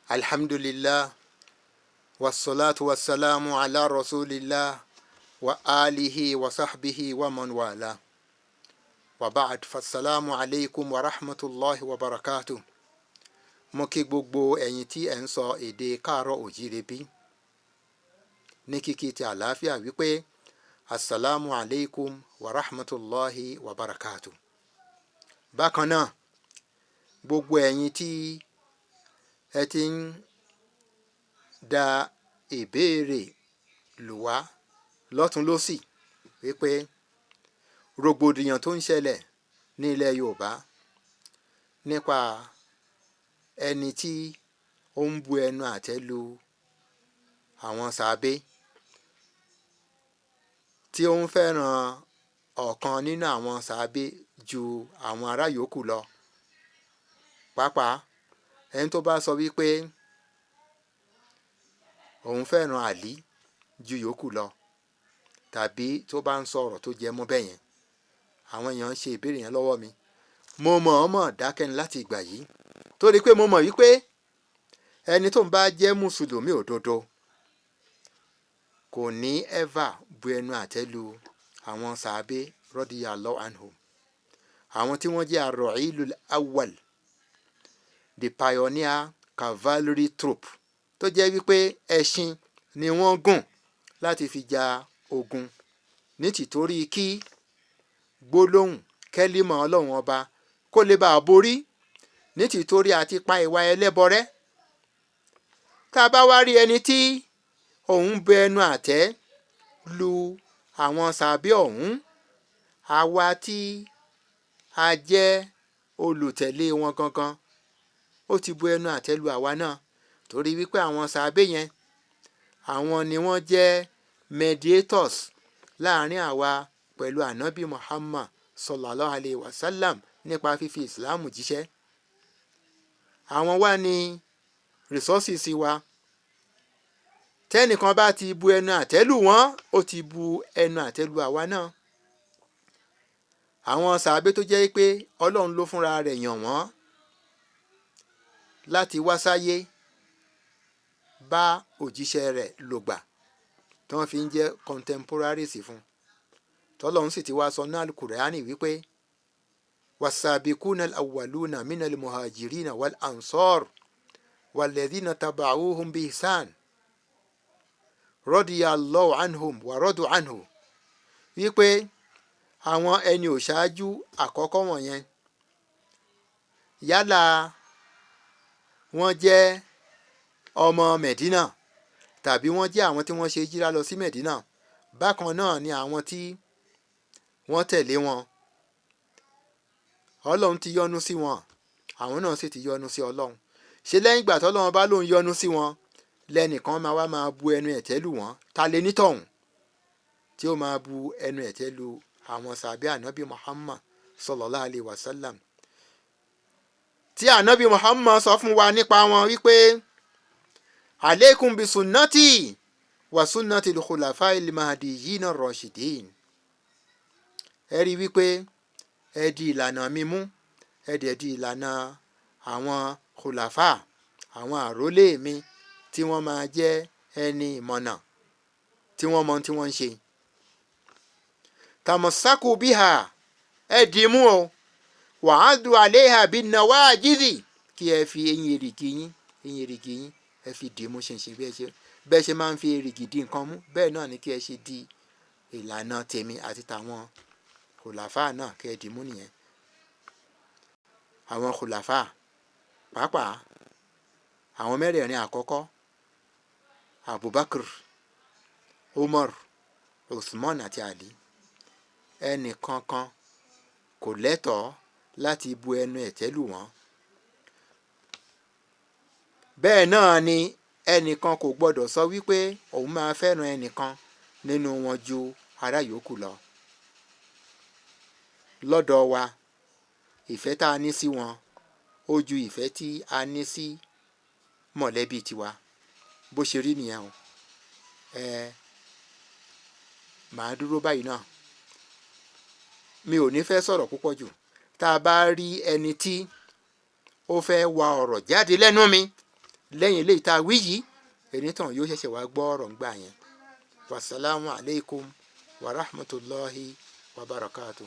Alhamdulillah, wassalatu wassalamu ala rasulillah wa alihi wa sahbihi wa man wala. Wa ba'd, fassalamu alaykum wa rahmatulahi wa barakatuh. Mo kí gbogbo ẹ̀yin tí ẹ̀ ń sọ èdè káàárọ̀ òjíire bí ní kíkí ti àlàáfíà wípé assalamu alaykum wa rahmatulahi wa barakatuh. Bákan náà, gbogbo ẹ̀yin tí ẹ ti ń da ìbéèrè lù wá lọ́tún lọ́sì wípé rògbòdìyàn tó ń ṣẹlẹ̀ ní ilẹ̀ Yorùbá nípa ẹni tí ó ń bu ẹnu àtẹ́ lu àwọn sàábé, tí ó ń fẹ́ràn ọ̀kan nínú àwọn sàábé ju àwọn ará yòókù lọ. Pàápàá ẹni tó bá sọ wípé òun fẹ́ràn Àlí ju yòókù lọ, tàbí tó bá ń sọ ọ̀rọ̀ tó jẹ mọ́ bẹ́ẹ̀ yẹn, àwọn èèyàn ń ṣe ìbéèrè yẹn lọ́wọ́ mi. Mo mọ̀ọ́mọ̀ dákẹ́ ni láti ìgbà yìí, torí pé mo mọ̀ wípé ẹni tó ń bá jẹ́ mùsùlùmí òdodo kò ní ever bu ẹnu àtẹ́ lu àwọn sàábé radiyallahu anhum, àwọn tí wọ́n jẹ́ ar-ra'ilul awwal, the pioneer cavalry troop, tó jẹ́ wípé ẹṣin ni wọ́n gùn láti fi ja ogun ní tìtorí kí gbólóhùn kẹ́límọ̀ Ọlọ́run Ọba kó lè bá a borí, ní tìtorí àti pa ìwà ẹlẹ́bọ rẹ́. Tá a bá wá rí ẹni tí òun bẹ ẹnu àtẹ́ lu àwọn sàbí ọ̀hún, àwa tí a jẹ́ olùtẹ̀lé wọn gangan, ó ti bu ẹnu àtẹ́ lu àwa náà, torí wípé àwọn sàbí yẹn, àwọn ni wọ́n jẹ́ mediators láàrin àwa pẹ̀lú anabi Muhammad sallallahu alayhi wa sallam nípa fífi ìsìláàmù jíṣẹ́. Àwọn wá ní resources wa. Tẹ́nìkan bá ti bu ẹnu àtẹ́ lù wọ́n, ó ti bu ẹnu àtẹ́ lù àwa náà. Àwọn sàábé tó jẹ́ pé Ọlọ́run ló fúnra rẹ̀ yàn wọ́n láti wá sáyé bá òjíṣẹ́ rẹ̀ lògbà, tí wọ́n fi ń jẹ́ contemporaries fún, tọ́lọ́run sì ti wá sọ ní Al-Qur'ani wípé wasabikuna al-awwaluna minal muhajirina wal ansar walladhina taba'uhum bi ihsan radiyallahu anhum wa radu anhu, wípé àwọn ẹni òṣáájú àkọ́kọ́ wọ̀nyẹn, yálà wọ́n jẹ́ ọmọ Mẹ̀dínà tàbí wọ́n jẹ́ àwọn tí wọ́n ṣe jíra lọ sí Mẹ̀dínà, bákan náà ni àwọn tí wọ́n tẹ̀lé wọn, Ọlọ́run ti yọ́nú sí wọn, àwọn náà sì ti yọ́nú sí Ọlọ́run. Ṣe lẹ́yìn ìgbà tọ́lọ́run bá lóun yọ́nú sí wọn, lẹ́nìkan máa wá máa bu ẹnu ẹ̀tẹ́ lù wọ́n? Ta lè nítọ̀hún tí ó máa bu ẹnu ẹ̀tẹ́ lu àwọn sàbí ànábì Muhammad sallallahu alayhi wa sallam, tí ànábì Muhammad sọ fún wa nípa wọn wípé aleikum bi sunnati wa sunnati al-khulafa'il mahdiyyin ar-rashidin? Ẹ rí wípé ẹ di ìlànà mi mú, ẹ dẹ̀ di ìlànà àwọn khulafa, àwọn àrólé mi tí wọ́n máa jẹ́ ẹni ìmọ̀nà, tí wọ́n mọ tí wọ́n ń ṣe. Tamassaku biha, ẹ dì í mú o, wa'addu alayha bin nawajidhi, kí ẹ fi eyín èrìgì yín, eyín èrìgì yín, ẹ fi dì í mú ṣinṣin. Bẹ́ẹ̀ ṣe máa ń fi èrìgì di nǹkan mú, bẹ́ẹ̀ náà ni kí ẹ ṣe di ìlànà tèmi àti tàwọn khulafa náà, kí ẹ dì í mú nìyẹn. Àwọn khulafa, pàápàá àwọn mẹ́rẹ̀ẹ̀rin àkọ́kọ́, Abubakar, Umar, Usman àti Ali, ẹnì kankan kò lẹ́tọ̀ọ́ láti bu ẹnu ẹ̀tẹ́ lù wọ́n. Bẹ́ẹ̀ náà ni ẹnìkan kò gbọ́dọ̀ sọ wípé òun máa fẹ́ràn ẹnìkan nínú wọn ju ará yòókù lọ. Lọ́dọ̀ wa, ìfẹ́ tá a ní sí wọn ó ju ìfẹ́ tí a ní sí mọ̀lẹ́bí tiwa. Bó ṣe rí nìyẹn o. Ẹ màá dúró báyìí náà, mi ò ní fẹ́ sọ̀rọ̀ púpọ̀ jù. Tá a bá rí ẹni tí ó fẹ́ wa ọ̀rọ̀ jáde lẹ́nu mi Lẹ́yìn eléyìí tá a wí yìí, ẹni tán yóò ṣẹ̀ṣẹ̀ wá gbọ́ ọ̀rọ̀ ńgbà yẹn. Wasalaamu alaykum wa rahmatulahi wa barakatu.